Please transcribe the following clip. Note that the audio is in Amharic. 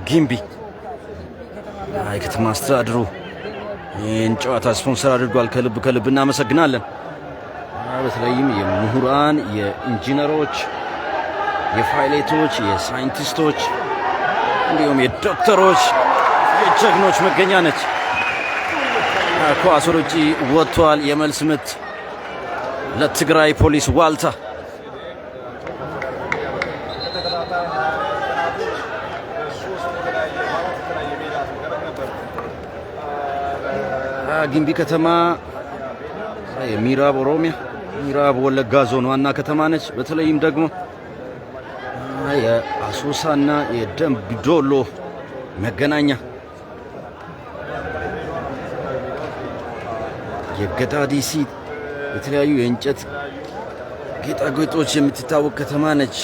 ጊምቢ የከተማ አስተዳድሩ ይህን ጨዋታ ስፖንሰር አድርጓል። ከልብ ከልብ እናመሰግናለን። በተለይም የምሁራን፣ የኢንጂነሮች፣ የፓይለቶች፣ የሳይንቲስቶች እንዲሁም የዶክተሮች የጀግኖች መገኛ ነች። ኳስ ወደ ውጭ ወጥቷል። የመልስ ምት ለትግራይ ፖሊስ ዋልታ። ለተከታታይ 24 ቀናቶች በሶስት የተለያየ በአራት የተለያየ ሜዳ ሲደረግ ነበር። ጊምቢ ከተማ የምዕራብ ኦሮሚያ ምዕራብ ወለጋ ዞን ዋና ከተማ ነች። በተለይም ደግሞ የአሶሳና የደምቢ ዶሎ መገናኛ፣ የገዳዲሲ የተለያዩ የእንጨት ጌጣጌጦች የምትታወቅ ከተማ ነች።